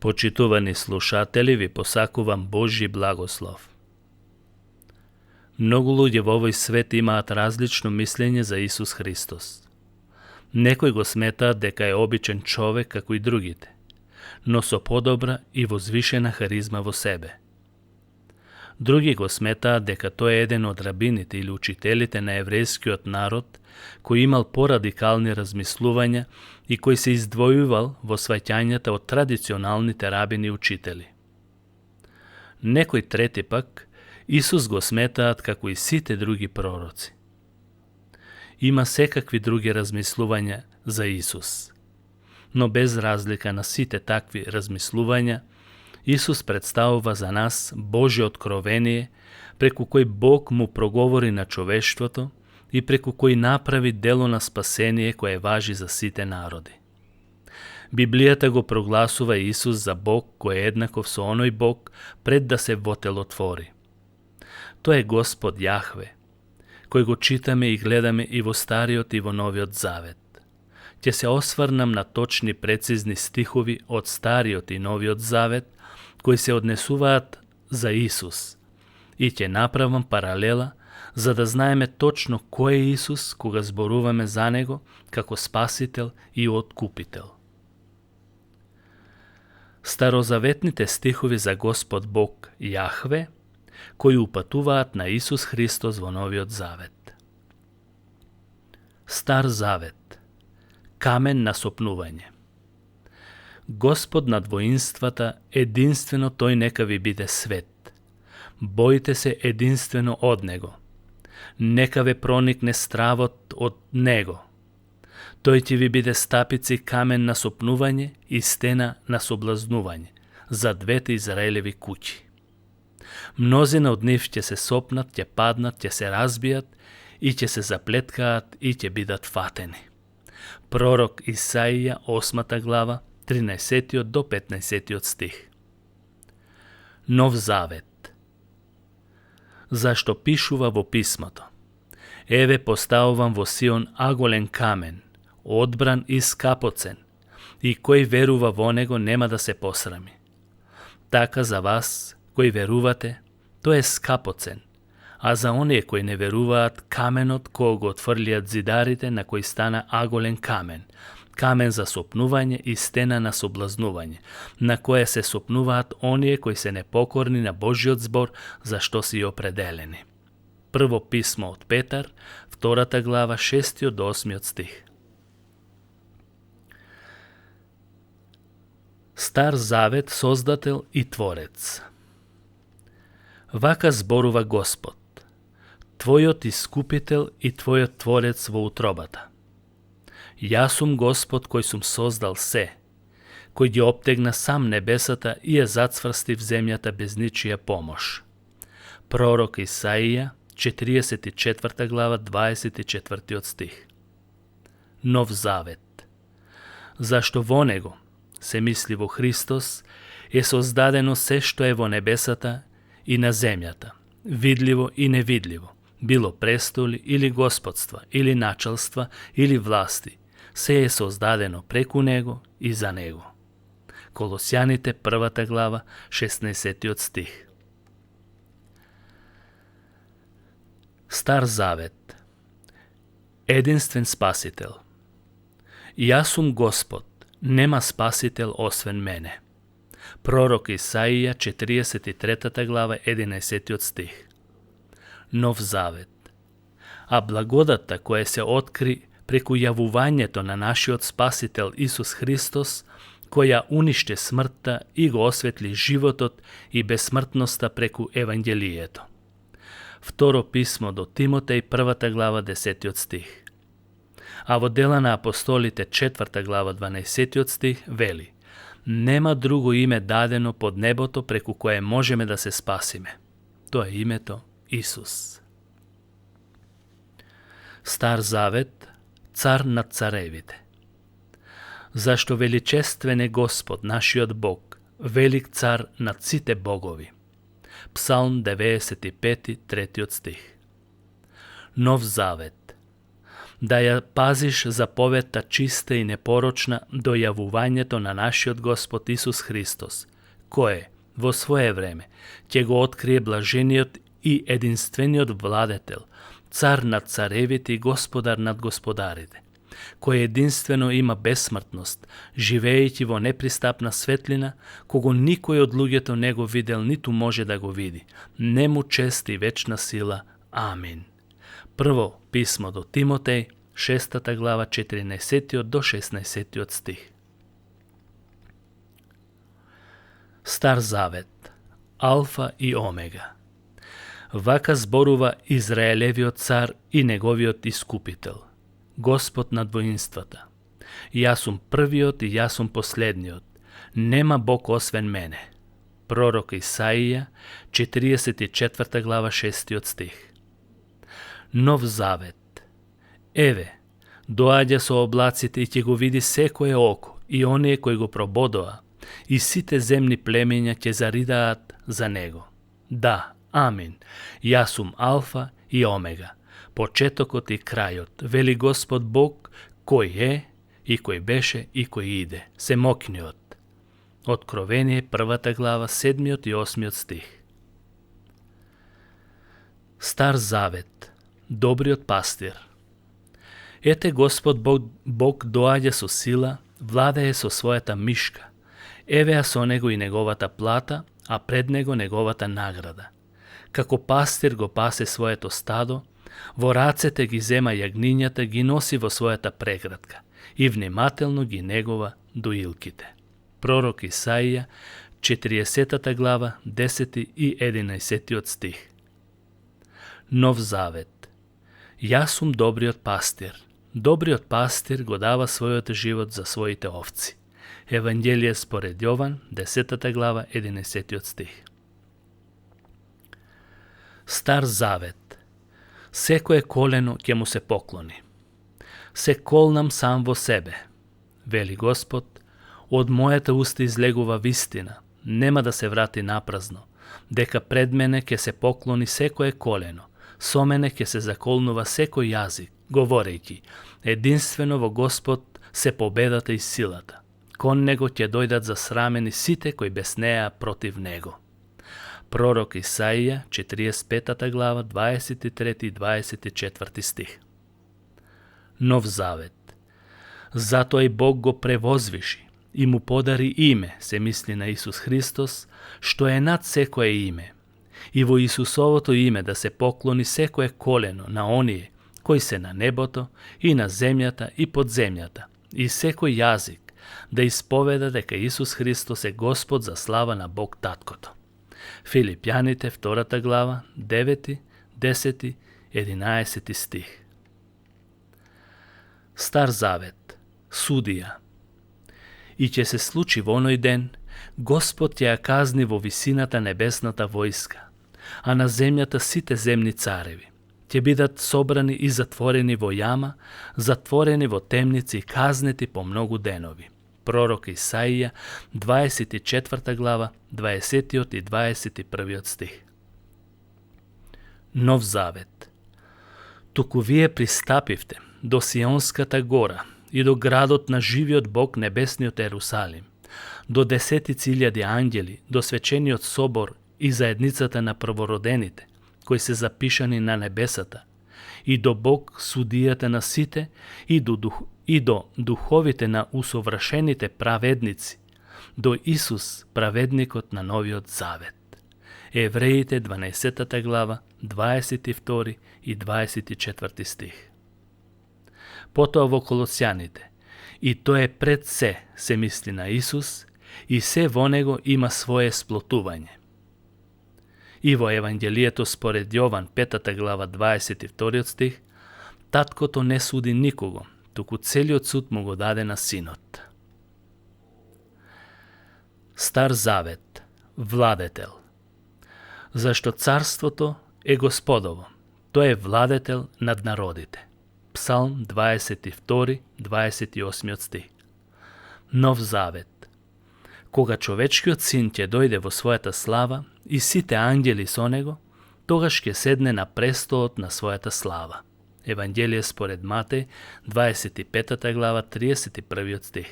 Почитувани слушатели, ви посакувам Божји благослов. Многу луѓе во овој свет имаат различно мислење за Исус Христос. Некои го сметаат дека е обичен човек како и другите, но со подобра и возвишена харизма во себе. Други го сметаат дека тој е еден од рабините или учителите на еврејскиот народ, кој имал порадикални размислувања и кој се издвојувал во сваќањата од традиционалните рабини учители. Некои трети пак Исус го сметаат како и сите други пророци. Има секакви други размислувања за Исус, но без разлика на сите такви размислувања, Исус представува за нас Божје откровение, преку кој Бог му проговори на човештвото и преку кој направи дело на спасение кое важи за сите народи. Библијата го прогласува Исус за Бог кој е еднаков со оној Бог пред да се вотелотвори. Тој е Господ Јахве, кој го читаме и гледаме и во Стариот и во Новиот Завет. Ќе се осврнам на точни прецизни стихови од Стариот и Новиот Завет, кои се однесуваат за Исус, и ќе направам паралела, за да знаеме точно кој е Исус кога зборуваме за Него како Спасител и Откупител. Старозаветните стихови за Господ Бог Јахве, кои упатуваат на Исус Христос во Новиот Завет. Стар Завет. Камен на сопнување. Господ над воинствата, единствено тој нека ви биде свет. Бојте се единствено од Него. Нека ве проникне стравот од Него. Тој ќе ви биде стапици камен на сопнување и стена на соблазнување за двете Израелеви куќи. Мнозина од нив ќе се сопнат, ќе паднат, ќе се разбијат и ќе се заплеткаат и ќе бидат фатени. Пророк Исаија, 8 глава, 13 до 15 стих. Нов Завет. Зашто пишува во писмото: Еве поставувам во Сион аголен камен, одбран и скапоцен, и кој верува во него нема да се посрами. Така за вас, кои верувате, тој е скапоцен, а за оние кои не веруваат, каменот кој го отфрлиат зидарите, на кој стана аголен камен, камен за сопнување и стена на соблазнување, на која се сопнуваат оние кои се непокорни на Божјиот збор, за што си определени. Прво писмо од Петар, 2 глава, 6 до 8 стих. Стар Завет, Создател и Творец. Вака зборува Господ, Твојот Искупител и Твојот Творец во утробата. Јас сум Господ кој сум создал се, кој ги обтегна сам небесата и ја зацврсти в земјата без ничија помош. Пророк Исаија, 44 глава, 24 стих. Нов Завет. Зашто во Него, се мисли во Христос, е создадено се што е во небесата и на земјата, видливо и невидливо, било престоли или господства, или началства, или власти, се е создадено преку Него и за Него. Колосјаните, 1 глава, 16 стих. Стар Завет. Единствен Спасител. Јас сум Господ, нема Спасител освен мене. Пророк Исаија, 43 глава, 11 стих. Нов Завет. А благодата која се откри преку јавувањето на нашиот Спасител Исус Христос, која униште смртта и го осветли животот и безсмртноста преку Евангелието. Второ писмо до Тимотеј, 1 глава, 10 стих. А во Дела на апостолите, 4 глава, 12 стих, вели: Нема друго име дадено под небото преку кое можеме да се спасиме. Тоа е името Исус. Стар Завет, Цар над царевите. Зашто величествен е Господ, нашиот Бог, велик цар над сите богови. Псалм 95, 3 стих. Нов Завет. да ја пазиш заповедта чиста и непорочна до јавувањето на нашиот Господ Исус Христос, кој во свое време ќе го открие блажениот и единствениот владетел, цар над царевите и господар над господарите, кој единствено има бесмртност, живеејќи во непристапна светлина, кого никој од луѓето не го видел, ниту може да го види. Нему чест и вечна сила. Амин. Прво писмо до Тимотеј, 6 глава, 14 до 16 стих. Стар Завет, Алфа и Омега. Вака зборува Израелевиот цар и неговиот искупител, Господ над воинствата. Јас сум првиот и јас сум последниот. Нема Бог освен мене. Пророк Исаија, 44 глава, 6 стих. Нов Завет. Еве, доаѓа со облаците и ќе го види секое око, и оние кои го прободоа, и сите земни племења ќе заридаат за него. Да, амин. Јас сум Алфа и Омега, почетокот и крајот, вели Господ Бог, кој е, и кој беше, и кој иде, семокниот. Откровение, 1 глава, 7 и 8 стих. Стар Завет, добриот пастир. Ете Господ Бог доаѓа со сила, владее со својата мишка. Евеа со него и неговата плата, а пред него неговата награда. Како пастир го пасе своето стадо, во рацете ги зема јагнињата, ги носи во својата преградка и внимателно ги негова доилките. Пророк Исаија, 40 глава, 10 и 11 стих. Нов Завет. Јас сум добриот пастир. Добриот пастир го дава својот живот за своите овци. Евангелие според Јован, 10 глава, 11 стих. Стар Завет. Секое колено ќе му се поклони. Се колнам сам во себе, вели Господ, од мојата уста излегува вистина, нема да се врати напразно, дека пред мене ќе се поклони секое колено, со мене ќе се заколнува секој јазик, говорејќи, единствено во Господ се победата и силата. Кон него ќе дојдат засрамени сите кои беснеа против него. Пророк Исаија, 45 глава, 23 и 24 стих. Нов Завет. Затоа и Бог го превозвиши и му подари име, се мисли на Исус Христос, што е над секое име. И во Исусовото име да се поклони секое колено на оние кои се на небото и на земјата и под земјата, и секој јазик да исповеда дека Исус Христос е Господ за слава на Бог Таткото. Филипјаните, 2 глава, 9, 10, 11 стих. Стар Завет. Судија. И ќе се случи во оној ден, Господ ќе ја казни во висината небесната војска, а на земјата сите земни цареви. Ќе бидат собрани и затворени во јама, затворени во темници и казнети по многу денови. Пророк Исаија, 24 глава, 20 и 21 стих. Нов Завет. Туку вие пристапивте до Сионската гора и до градот на живиот Бог, небесниот Ерусалим, до 10.000 ангели, до свечениот собор и заедницата на првородените, кои се запишани на небесата, и до Бог, судијата на сите, и до духовите на усовршените праведници, до Исус, праведникот на Новиот Завет. Евреите, 12 глава, 22 и 24 стих. Потоа во Колосјаните, и тоа е пред се мисли на Исус, и се во него има свое сплотување. И во Евангелието според Јован, 5 глава, 22 стих, Таткото не суди никого, туку целиот суд му го даде на Синот. Стар Завет. Владетел. Зашто царството е Господово, тој е владетел над народите. Псалм 22, 28 стих. Нов Завет. Кога човечкиот син ќе дојде во својата слава и сите ангели со него, тогаш ќе седне на престолот на својата слава. Евангелие според Матеј, 25 глава, 31 стих.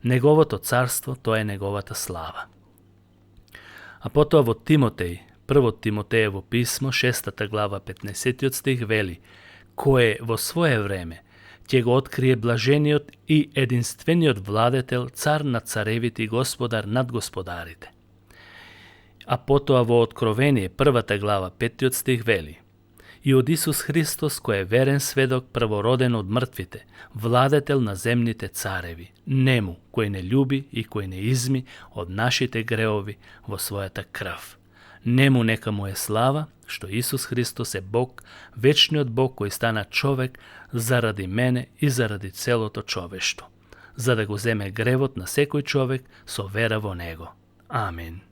Неговото царство, тоа е неговата слава. А потоа во Тимотеј, прво Тимотеево писмо, 6 глава, 15 стих вели: кој во свое време ќе го открие блажениот и единствениот владетел, цар над царевите и господар над господарите. А потоа во Откровение, 1 глава, 5 стих вели: и од Исус Христос, кој е верен сведок, првороден од мртвите, владетел на земните цареви, нему, кој не љуби и кој не изми од нашите греови во својата крв. Нему нека му е слава, што Исус Христос е Бог, вечниот Бог кој стана човек заради мене и заради целото човештво, за да го земе гревот на секој човек со вера во Него. Амин.